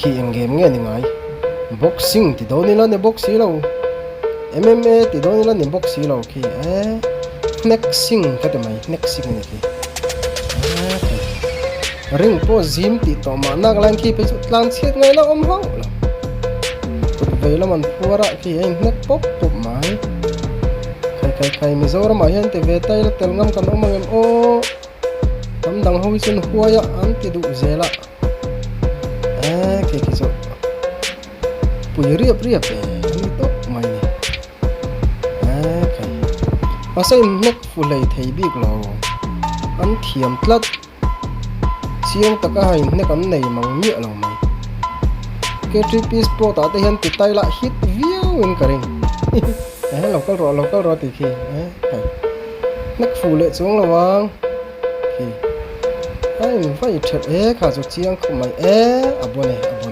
Khi eng game nge ni ngai? Boxing ti dawn ila ni bawk si lo. MMA ti dawn ila ni bawk si lo khi e. Hneksing ka ti mai, hneksing a ni khi. E khi. Ring pawh zim tih tawh mah nak laiin khi phei chu tlan chhiat ngaihna awm hauh lo. Kut vei lam an phuar a khi a inhnek pawp pawp mai. Khai khai khai Mizoramah hian ti ve ta ila tel ngam kan awm ang em aw. Hnam dang ho hi chuan huai a an ti duh zel a. E khi khi chu pui riap riap e a ni tawp mai ni. E khai mahse inhnek fu hlei thei bik lo an thiam tlat. Chiang taka ha inhnek an nei mang miah lo mai. K3P Sport ah te hian ti tai lah hit viau in ka ring. E lo kal rawh lo kal rawh tih khi e hei hnek fuh leh chuang lo ang khi a in vai thelh e kha chu chiang khawp mai e a bawn e a bawn.